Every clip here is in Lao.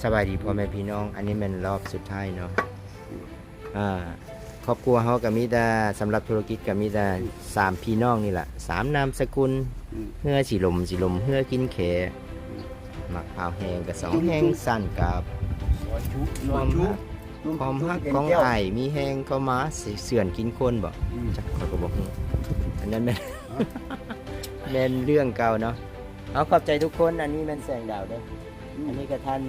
ສະບາຍດີພໍ່ແມ່ພີ່ນ້ອງ, ອັນນີ້ແມ່ນລອບສຸດທ້າຍເນາະ. ອືມ ອ່າ ຄອບຄົວເຮົາກໍມີແຕ່ ສຳລັບທຸລະກິດກໍມີແຕ່ ອືມ ສາມພີ່ນ້ອງນີ້ລະ, ສາມນາມສະກຸນ. ອືມ ເຮືອຊິຫຼົ່ມ ຊິຫຼົ່ມເຮືອກິນແຂ. ອືມ ໝາກພ້າວແຫ້ງກໍສອງແຫ່ງ ຊັ້ນກັບ ຄວາມຮັກ ຄວາມຮັກຂອງອ້າຍມີແຮງເຂົ້າມາ ເຊືອນກິນຄົນບໍ? ອືມ ຈັກ ຂ້ອຍກໍບໍ່ຮູ້. ອັນນັ້ນແມ່ນ ແມ່ນເລື່ອງເກົ່າເນາະ. ເອົາ ຂອບໃຈທຸກຄົນ. ອັນນີ້ແມ່ນແສງດາວເດີ້. ອືມ ອັນນີ້ກໍທ່ານ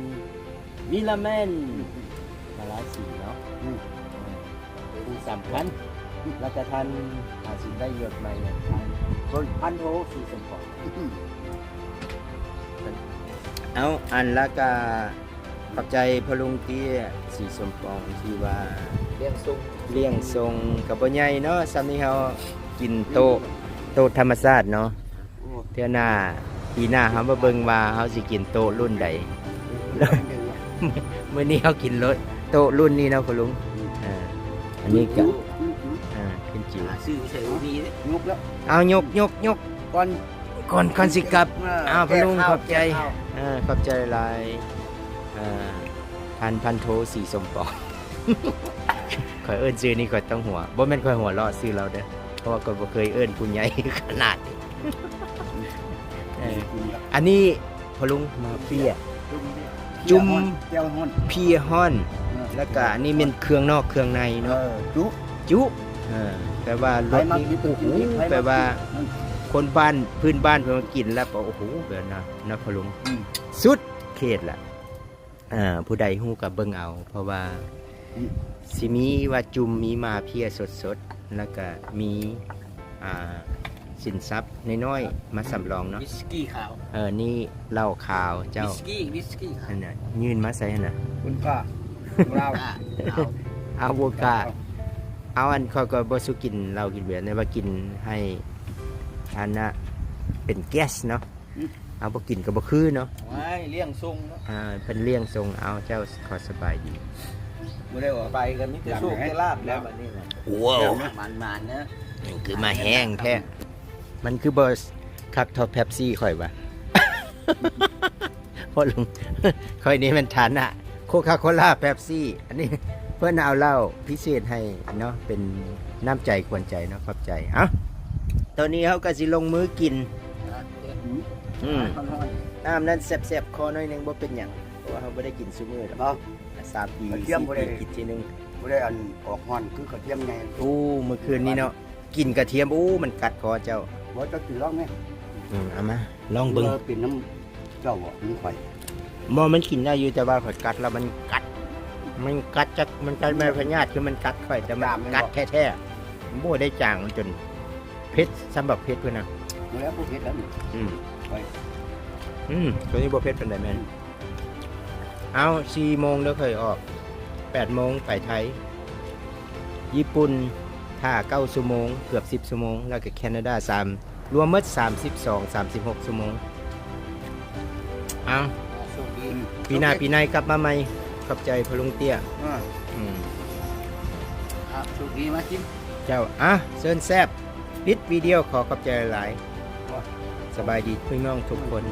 ວິລະແມ່ນ ອືມ ນາລາສີເນາະ. ອືມ ຜູ້ສຳຄັນ ແລ້ວກໍທ່ານ ອາ ຊິໄດ້ຍົດໃໝ່ເນຍ ທ່ານ ພົນ ພັນໂທ ສີສົມປອງ. ອືມ ເອົາ ອັນ ແລ້ວກໍ ຂອບໃຈພໍ່ລຸງເຕ້ຍ ສີສົມປອງ ທີ່ວ່າລ້ຽງສົ່ງ ລ້ຽງສົ່ງກໍບໍ່ໃຫຍ່ເນາະ. ຊ່ຳນີ້ເຮົາກິນໂຕະ ໂຕະທຳມະຊາດເນາະ. ໂອ້ ເທື່ອໜ້າ ປີໜ້າເຮົາມາເບິ່ງວ່າເຮົາຊິກິນໂຕະລຸ້ນໃດ. ມື້ນີ້ເຮົາກິນໂຕະລຸ້ນນີ້ເນາະພໍ່ລຸງ. ອືມ ເອີ ອັນນີ້ກໍ ອືມ ເອີ ຂຶ້ນຈິ້ວ ຫາຊື້ໃສ່ບໍ່ມີເດ້. ຍົກແລ້ວ ເອົາ ຍົກ ຍົກ ຍົກ ກ່ອນ ກ່ອນ ກ່ອນຊິກັບ. ເອີ ເອົາ ພໍ່ລຸງ ແກ້ຄາວ ຂອບໃຈ ແກ້ຄາວ. ເອີ ຂອບໃຈຫຼາຍ. ເອີ ທ່ານພັນໂທ ສີສົມປອງ. ຂ້ອຍເອີ້ນຊື່ນີ້ຂ້ອຍຕ້ອງຫົວ, ບໍ່ແມ່ນຂ້ອຍຫົວເລາະຊື່ລາວເດີ້ ເພາະວ່າຂ້ອຍບໍ່ເຄີຍເອີ້ນຜູ້ໃຫຍ່ຂະໜາດນີ້. ເອີ ອັນນີ້ພໍ່ລຸງ ມາເຟຍ ຈຸ່ມ ແຈ່ວຮ້ອນ ເພຍຮ້ອນ. ເອີ ແລ້ວກະອັນນີ້ແມ່ນເຄື່ອງນອກເຄື່ອງໃນເນາະ. ເອີ ຈຸ ຈຸ ເອີ ແປວ່າລົດນີ້ ໂອ້ໂຫ ແປວ່າຄົນບ້ານ ພື້ນບ້ານເພິ່ນມາກິນແລ້ວ ໂອ້ໂຫ ແບບນັ້ນເນາະພໍ່ລຸງ. ອືມ ສຸດເຂດລະ. ເອີ ຜູ້ໃດຮູ້ກໍເບິ່ງເອົາ ເພາະວ່າ ອືມ ຊິມີວ່າຈຸ່ມ ມີໝາເພຍສົດໆ ແລ້ວກໍມີ ອ່າ ສິນຊັບນ້ອຍໆ ມາສຳລອງເນາະ. ວິສກີຂາວ ເອີ ນີ້ເຫຼົ້າຂາວເຈົ້າ. ວິສກີ ວິສກີຂາວ ນັ້ນນະ ຍື່ນມາໃສ່ຫັ້ນນະ. ຄຸນກາ ລາວ ອາໂວກາ. ເອົາ ອັນ ຂ້ອຍກໍບໍ່ສຸກິນເຫຼົ້າກິນເບຍ ແຕ່ວ່າກິນໃຫ້ ອັນນະ ເປັນແກັສເນາະ. ອືມ ເອົາ ບໍ່ກິນກໍບໍ່ຄືເນາະ. ວ້າຍ ລ້ຽງສົ່ງເນາະ. ອ່າ ເພິ່ນລ້ຽງສົ່ງ. ເອົາ ເຈົ້າຂໍສະບາຍດີ. ບໍ່ໄດ້ອອກໄປກໍມີແຕ່ໂຊກແຕ່ລາບແລ້ວບັດນີ້ນະ. ວ້າວ ໝານໆເນາະ. ຄືມາແຮງແທ້. ມັນຄືບໍ່ຄັກເທົ່າເປັບຊີຂ້ອຍວ່າ. ພໍ່ລຸງ ຂ້ອຍນີ້ແມ່ນຖານະ ໂຄຄາໂຄລາ ເປັບຊີ. ອັນນີ້ເພິ່ນເອົາເຫຼົ້າພິເສດໃຫ້ເນາະ ເປັນນ້ຳໃຈຂວັນໃຈເນາະ. ຂອບໃຈ. ເອົ້າ ຕອນນີ້ເຮົາກໍຊິລົງມືກິນ. ອືມ ນ້ຳນັ້ນແຊບໆ ຄໍໜ້ອຍໜຶ່ງ ບໍ່ເປັນຫຍັງ ເພາະວ່າເຮົາບໍ່ໄດ້ກິນຊຸມື້ດອກ. ສາມປີ ສີ່ປີກິນທີໜຶ່ງ. ບໍ່ໄດ້ອັນອອກຮ້ອນຄືກະທຽມໃຫຍ່. ໂອ້ ມື້ຄືນນີ້ເນາະ ກິນກະທຽມ ໂອ້ ມັນກັດຄໍເຈົ້າ. ບໍ່ ເຈົ້າກິນລອງແມ. ອືມ ເອົາມາລອງເບິ່ງ. ເປັນນຳເຈົ້າບໍ່ ຂອງຂ້ອຍ? ບໍ່ ມັນກິນໄດ້ຢູ່ ແຕ່ວ່າຂ້ອຍກັດແລ້ວມັນກັດ ມັນກັດຈັກ ມັນກັດແມ່ນພະຍາດ ຄືມັນກັດຂ້ອຍ ແຕ່ມັນກັດແທ້ໆ. ບໍ່ໄດ້ຈາງ ມັນຈົນເຜັດ ສ່ຳບັກເຜັດພຸ້ນນະ. ບໍ່ແລ້ວ ບໍ່ເຜັດແລ້ວນີ້. ອືມ ຂ້ອຍ ອືມ ຕົວນີ້ບໍ່ເຜັດປານໃດແມ່ນ. ເອົາ ສີ່ໂມງເດີ ຂ້ອຍອອກ ແປດໂມງໄປໄທ. ຍີ່ປຸ່ນຖ້າເກົ້າຊົ່ວໂມງ ເກືອບສິບຊົ່ວໂມງ ແລ້ວກໍແຄນາດາສາມ ລວມໝົດສາມສິບສອງ ສາມສິບຫົກຊົ່ວໂມງ. ເອົາ ໂຊກດີ. ປີໜ້າ ໂອເຄ ປີໃນກັບມາໃໝ່. ຂອບໃຈພໍ່ລຸງເຕ້ຍ. ອືມ ອືມ ອ່າ ໂຊກດີ ມາກິນ. ເຈົ້າ ອ່ະ ເຊີນແຊບ. ປິດວິດີໂອ ຂໍຂອບໃຈຫຼາຍໆ. ສະບາຍດີພີ່ນ້ອງທຸກຄົນ.